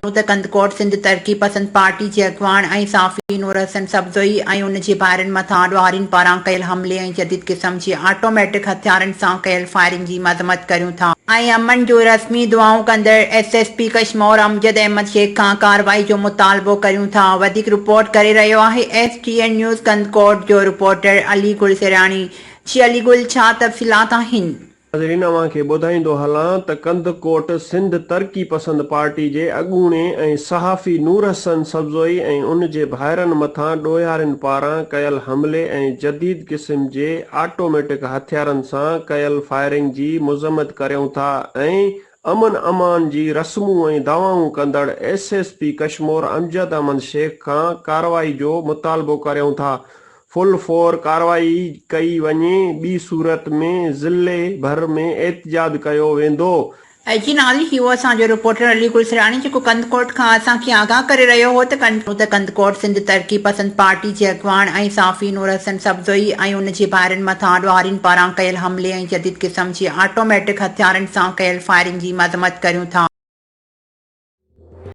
ته ڪنڌڪوٽ سنڌ ترقي پسند پارٽي جي اڳواڻ ۽ صحافي نور حسن سبزوئي ۽ ان جي ڀائرن مٿان ڏوهارين پاران ڪيل حملي ۽ جديد قسم جي آٽوميٽڪ هٿيارن سان ڪيل فائرنگ جي مذمت ڪريون ٿا ۽ امن جون رسمي دعائون ڪندڙ S S P Kashmore Amjad Ahmed Shaikh کان ڪارروائي جو مطالبو ڪريون ٿا. وڌيڪ رپورٽ ڪري رهيو آهي S T N news Kandhkot جو رپورٽر علي گل سيراڻي. جي علي گل ڇا تفصيلات آهن؟ ناظرين اوهان کي ٻڌائيندو هلان ته ڪنڌڪوٽ سنڌ ترقي پسند پارٽي جي اڳوڻي ۽ صحافي نور حسن سبزوئي ۽ ان جي ڀائرن مٿان ڏوهيارين پاران ڪيل حملي ۽ جديد قسم جي آٽوميٽڪ هٿيارن سان ڪيل فائرنگ جي مذمت ڪريون ٿا ۽ امن امان جي رسمون ۽ دعوائون ڪندڙ S S P Kashmore Amjad Ahmed Shaikh کان ڪارروائي جو مطالبو ڪريون ٿا فل فور ڪارروائي ڪئي وڃي ٻي صورت ۾ ضلعي ڀر ۾ احتجاج ڪيو ويندو. اي جي ناظرين هي هو اسان جو رپورٽر علي گل سراڻي جيڪو ڪنڌڪوٽ کان اسان کي آگاهه ڪري رهيو هو ته ته ڪنڌڪوٽ سنڌ ترقي پسند پارٽي جي اڳواڻ ۽ صحافي نور حسن سبزوئي ۽ ان جي ڀائرن مٿان ڏوهارين پاران ڪيل حملي ۽ جديد قسم جي آٽوميٽڪ هٿيارن سان ڪيل فائرنگ جي مذمت ڪريون ٿا.